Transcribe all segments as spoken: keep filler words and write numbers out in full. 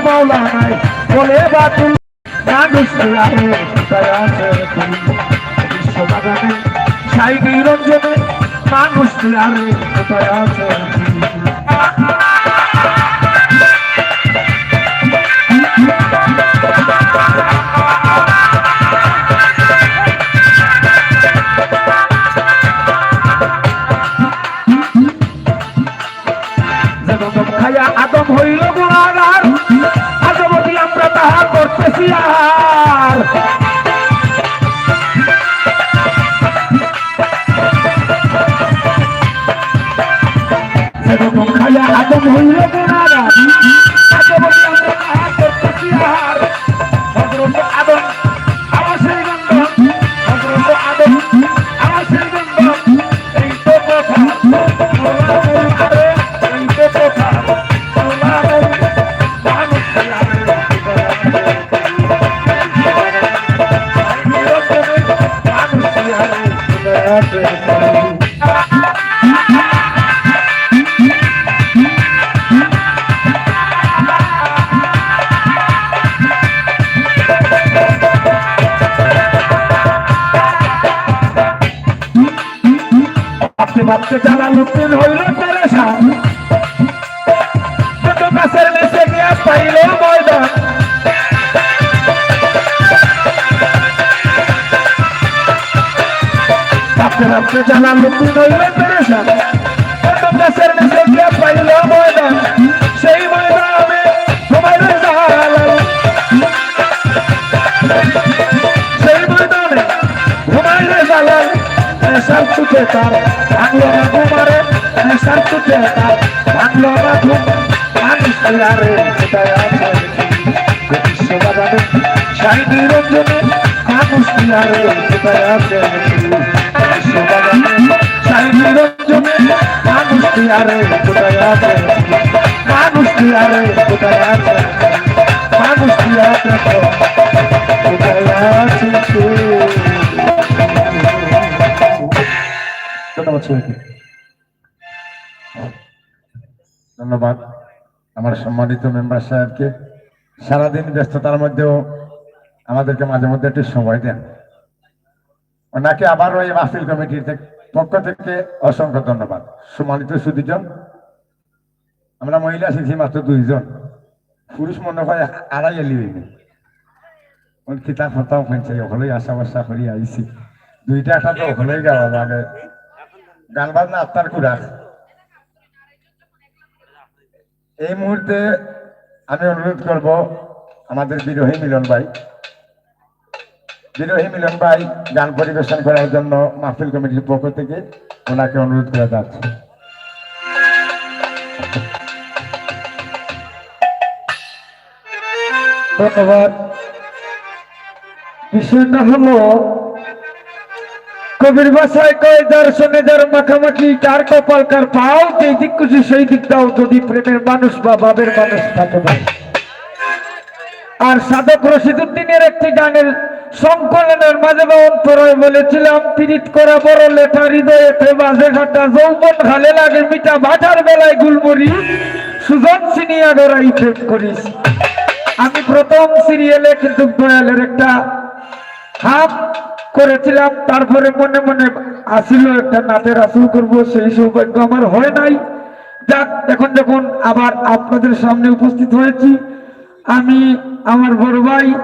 মাওলানায় বলে বাতুল, মানুষ তুই আরে কোথায় আছে তুই? বিশ্ববাগানে সাই নিরঞ্জনে মানুষ তুই আরে কোথায় আছে তুই? যেন খাইয়া আদম হইল গুনাহগার, আজ অবধি আমরা তাহা করতেছি আর। যেন খাইয়া আদম হইল গুনাহগার, আজ অবধি আমরা তাহা করতেছি আর। হযরত আদম, আমার সেই বান্দা, হযরত আদম, আমার সেই বান্দা। এই তো কথা, আরে, এই তো কথা। ভাবতে ভাবতে জালালউদ্দিন হইল পেরেশান। ছোট গাছের নিচে গিয়া পাইল ময়দান। ভাবতে ভাবতে জালালউদ্দিন হইল পেরেশান। ছোট গাছের নিচে গিয়া পাইল ময়দান। সেই ময়দানে হুমায়ুন জালাল, সেই ময়দানে হুমায়ুন জালাল, এসার তুতে তার ভাঙল না ঘুম আরে, এসার তুতে তার ভাঙল না ঘুম। মানুষ তুই আরে কোথায় আছে? বিশ্ববাগানে সাই নিরঞ্জনে মানুষ তুই আরে কোথায় আছে? বিশ্ববাগানে সাই নিরঞ্জনে মানুষ তুই আরে কোথায় আছে? মানুষ তুই আরে কোথায় আছে? মানুষ তুই আরে কোথায় আছে? ধন্যবাদ সবাইকে। ধন্যবাদ আমার সম্মানিত মেম্বার সাহেবকে। সারাদিন ব্যস্ততার মধ্যেও আমাদেরকে মাঝে মধ্যে একটু সময় দেন। ওনাকে আবারও এই মাহফিল কমিটির থেকে, পক্ষ থেকে অসংখ্য ধন্যবাদ। সম্মানিত সুধীজন, আমরা মহিলা এসেছি মাত্র দুইজন, পুরুষ মনে হয় আড়াই আলি হইনি। ওই কিতা কথা ওখান চাই, ওগুলোই আশা ভরসা করি আইছি। দুইটা একটা তো ওগুলোই গাওয়া লাগে, গান বাজনা আত্মার কুড়া। এই মুহূর্তে আমি অনুরোধ করব আমাদের বিরোহী মিলন ভাই, বিরোহী মিলন ভাই গান পরিবেশন করার জন্য মাহফিল কমিটির পক্ষ থেকে ওনাকে অনুরোধ করা যাচ্ছে। ধন্যবাদ। বিষয়টা হলো, কবির ভাষায় কয়, "যার সনে যার মাখামাখি, কার কপাল কার পাও, যেই দিক খুশি সেই দিক দাও, যদি প্রেমের মানুষ বা ভাবের মানুষ থাকে ভাই।" আর সাধক রশিদুদ্দিনের একটি গানের সংকলনের মাঝে বা অন্তরায় বলেছিলাম, "পীড়িত করা বড় লেঠা, হৃদয়েতে বাজে কাটা, যৌবন খালে লাগে মিঠা, ভাটার বেলায় গুলমরি, সুজন চিনিয়া গড়াই প্রেম করিস।" আমি প্রথম সিরিয়ালে কিন্তু দয়ালের একটা হাত করেছিলাম, তারপরে মনে মনে আসিল একটা নাতে রাসুল করব, সেই সৌভাগ্য আমার হয় নাই। যাক, এখন যখন আবার আপনাদের সামনে উপস্থিত হয়েছি, আমি, আমার বড় ভাই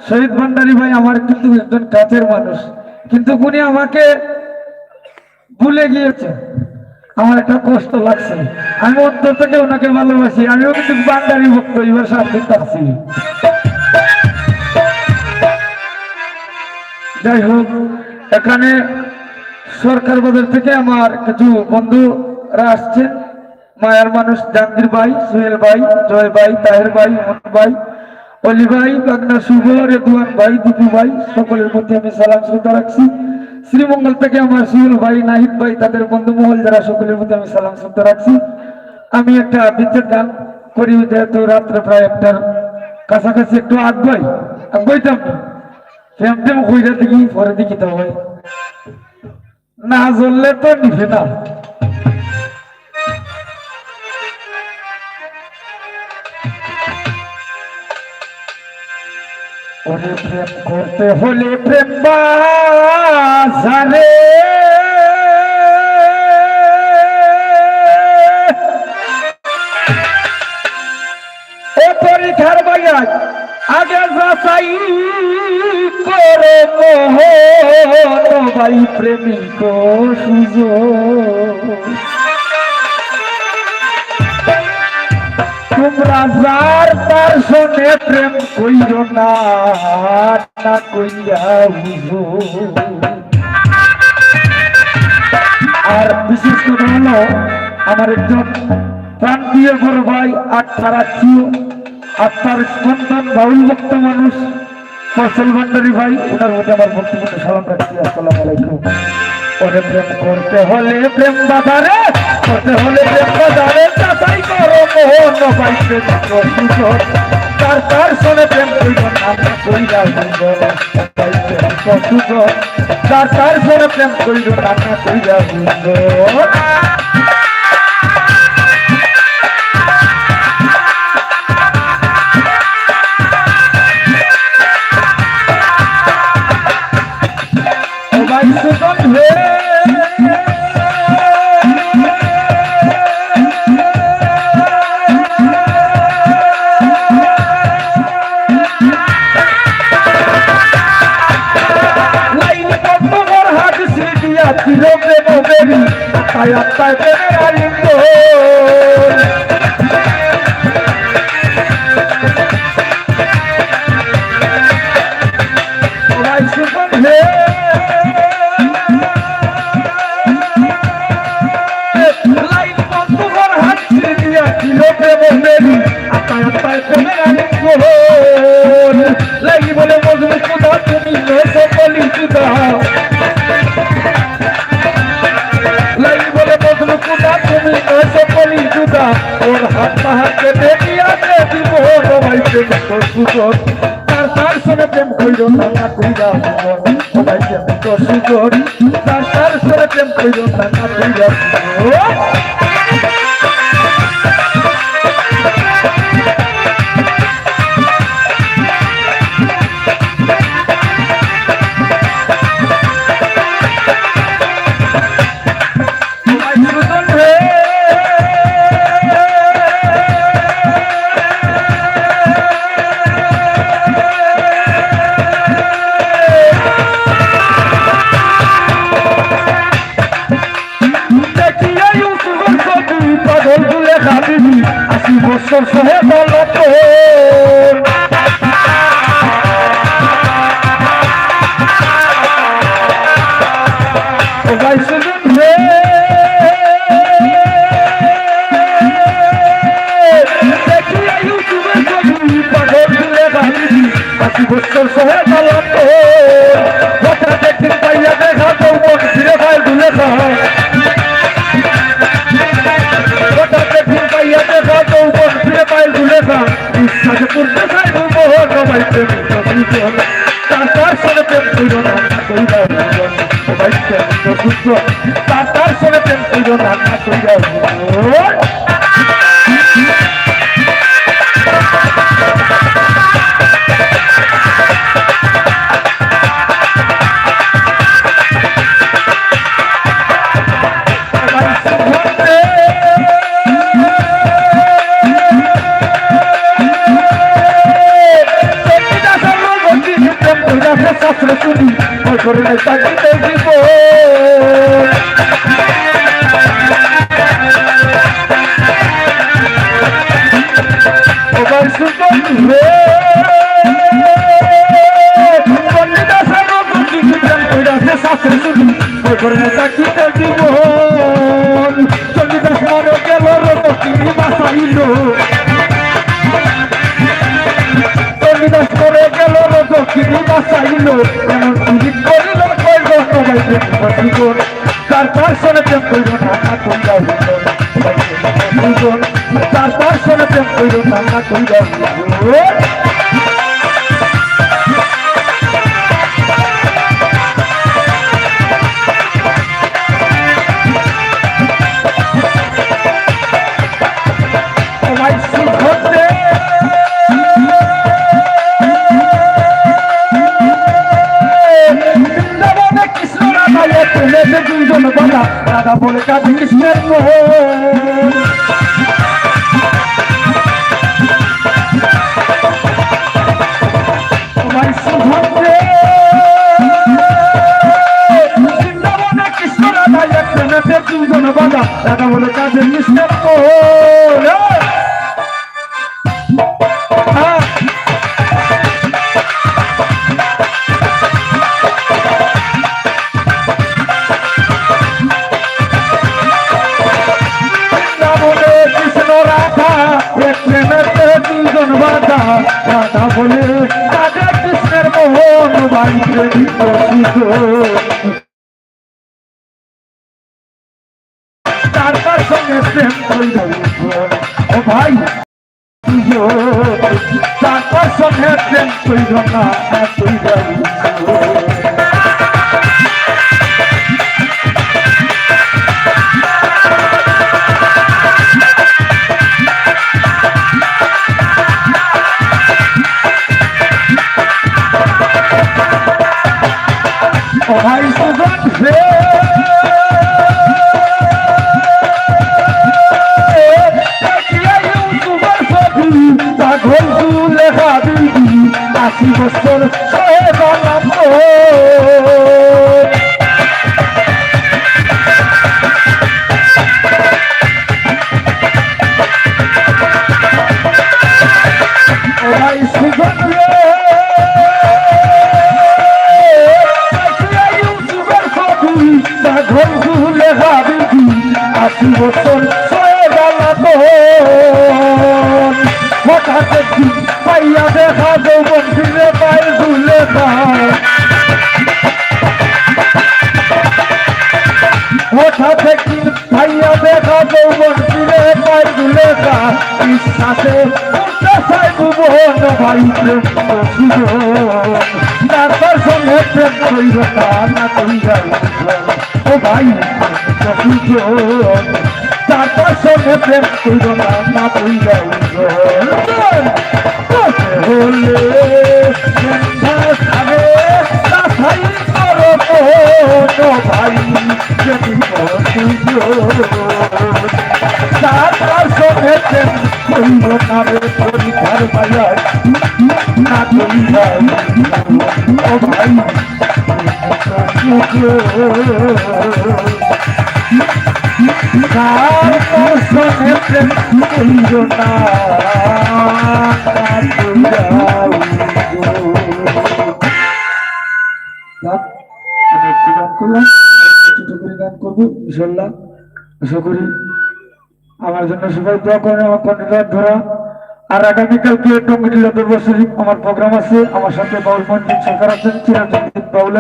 শহীদ ভান্ডারী ভাই আমার কিন্তু একজন কাছের মানুষ, কিন্তু উনি আমাকে ভুলে গিয়েছে। আমার একটা কষ্ট লাগছে, আমি অন্তর থেকে ওনাকে ভালোবাসি। আমিও কিন্তু ভান্ডারী ভক্ত, এবার সাথে থাকছি। যাই হোক, এখানে সরকার বাজার থেকে আমার কিছু বন্ধুরা আসছেন, মায়ার মানুষ জাহাঙ্গীর ভাই, সোহেল ভাই, জয় ভাই, তাহের ভাই, ইমন ভাই, অলি ভাই, ভাগনা শুভ, রেদুয়ান ভাই, দীপু ভাই, সকলের প্রতি আমি সালাম শ্রদ্ধা রাখছি। শ্রীমঙ্গল থেকে আমার সোহেল ভাই, নাহিদ ভাই, তাদের বন্ধু মহল যারা, সকলের প্রতি আমি সালাম শ্রদ্ধা রাখছি। আমি একটা বিচ্ছেদ গান করি, যেহেতু রাত্রে প্রায় একটার কাছাকাছি, একটু আগ ভাই, আগ ভাই তো আমি প্রেম টেম কইরা দেখি, পরে দেখি তো ভাই। না জ্বললে তো নিবে না। ওরে প্রেম করতে হলে প্রেম বাজারে, ও পরীক্ষার ভাইয়া, আগে যাচাই করো মোহন ভাই প্রেমিক সুজন। তোমরা যার তার সনে প্রেম কইরো না, না কইয়া বুঝো। আর বিশেষ কথা হলো, আমার একজন প্রাণপ্রিয় বড় ভাই, আত্মার আত্মীয়, আত্মার স্পন্দন, বাউল ভক্ত মানুষ, ফসল ভান্ডারী ভাই, ওনার মধ্যে আমার বক্তব্য সালাম রাখছি। আসসালামু আলাইকুম। ওরে প্রেম করতে হলে প্রেম বাজারে, করতে হলে প্রেম বাজারে, যাচাই করো মোহন ভাই প্রেম সুজন। তার তার সনে প্রেম কইল না, না কইয়া বুঝো। ভাই প্রেম সুজন। তার তার সনে প্রেম কইল না, না কইয়া বুঝো। ও ভাই সুজন হে। লাইন বন্ধ কর হাত সিঁড়িয়া, তিলকে মোদেরি, আত্মায় আত্মায় প্রেমের আলিঙ্গন। ও ভাই সুজন হে। লাইন বন্ধ কর হাত সিঁড়িয়া, তিলকে মোদেরি, আত্মায় আত্মায় প্রেমের আলিঙ্গন। লাগি বলে মজনু খুদা তুমি নয় সকলি জুদা। লাগি বলে মজনু খুদা তুমি নয় সকলি জুদা। ওর হাত পাহাড়কে দেখিয়া দে দিব ও ভাই প্রেম সুজন। তার তার সনে প্রেম কইল না, না কইয়া বুঝো। ও ভাই প্রেম সুজন। তার তার সনে প্রেম কইল না, না কইয়া বুঝো। দেখিয়া ইউসুফর ছবি, পাগল জুলেখা বিবি, আশি বছর সহে জ্বালাতন। ও ভাই সুজন রে, দেখিয়া ইউসুফর ছবি, পাগল জুলেখা বিবি, আশি বছর সহে জ্বালাতন। হঠাৎ একদিন পাইয়া দেখা যৌবন ফিরে পায় জুলেখা। হঠাৎ একদিন পাইয়া দেখা যৌবন ফিরে পায় জুলেখা। ইচ্ছাকে করতে চাই মোহন ভাই প্রেম সুজন। তার তার সনে প্রেম কইল না, না কইয়া বুঝো। ও ভাই প্রেম সুজন। তার তার সনে প্রেম কইল না, না কইয়া বুঝো। চণ্ডীদাস মরে গেল রে দক্ষিণী বাসাইল, এমন পীড়িত করিল কয় গো তোমায় প্রেম করিব। তার তার সনে প্রেম করিব না, না করিয়া বুঝো। তার তার সনে প্রেম করিব না, না করিয়া বুঝো। বলে কাজে কৃষ্ণের মোহন। ও ভাই সুধন রে, বৃন্দাবনে কৃষ্ণ রাধা এক প্রেমেতে দুইজন বাধা। রাধা বলে কাজে কৃষ্ণের মোহন। বৃন্দাবনে কৃষ্ণ রাধা, এক প্রেমেতে দুইজন বাধা। রাধা বলে রাধা কৃষ্ণের মোহন, ভাই প্রেমিক সুধন। তার তার সঙ্গে প্রেম কইরা উঠো। ও ভাই, তুইও তার তার সঙ্গে প্রেম কইরো না, কইরা উঠো। ও ভাই সুজন রে, দেখিয়া ইউসুফের ছবি, পাগল তুলে হাবিবি, আশি বছর সহে বানাবো। ও ভাই সুজন রে, দেখিয়া ইউসুফের ছবি, পাগল তুলে হাবিবি, আশি বছর সয়ে গেল তখন। হঠাৎ একদিন পাইয়া দেখা যৌবন ফিরে পায় জুলেখা। হঠাৎ একদিন পাইয়া দেখা যৌবন ফিরে পায় জুলেখা। বিশ্বাসে উঠতে চাই ভুবন ভাই প্রেম সুজন। তার তার সঙ্গে প্রেম কইরো না, না কইরা উঠো। ও ভাই প্রেম সুজন। তার তার সঙ্গে প্রেম কইরো না, না কইরা উঠো। হলে সন্ধ্যা খাবে, তা ভাই করো মন ভাই, যদি মন সুজন। তার তার সঙ্গে প্রেম কইরো না রে, পরিবার মায়া না কইরা। ও ভাই, তার তার সঙ্গে প্রেম কইরো না, না কইরা। যাক, আমি একটু গান করলাম, ছোট করে গান করবো, ইনশাল্লাহ। আশা করি আমার জন্য সবাই দোয়া করেন, আমার কণ্ঠটা ধরা। আর আগামীকালকে টঙ্গী টিলা দরবার শরীফ আমার প্রোগ্রাম আছে, আমার সাথে বাউল মঞ্জিত সরকার আছেন, সিরাজউদ্দিন বাউল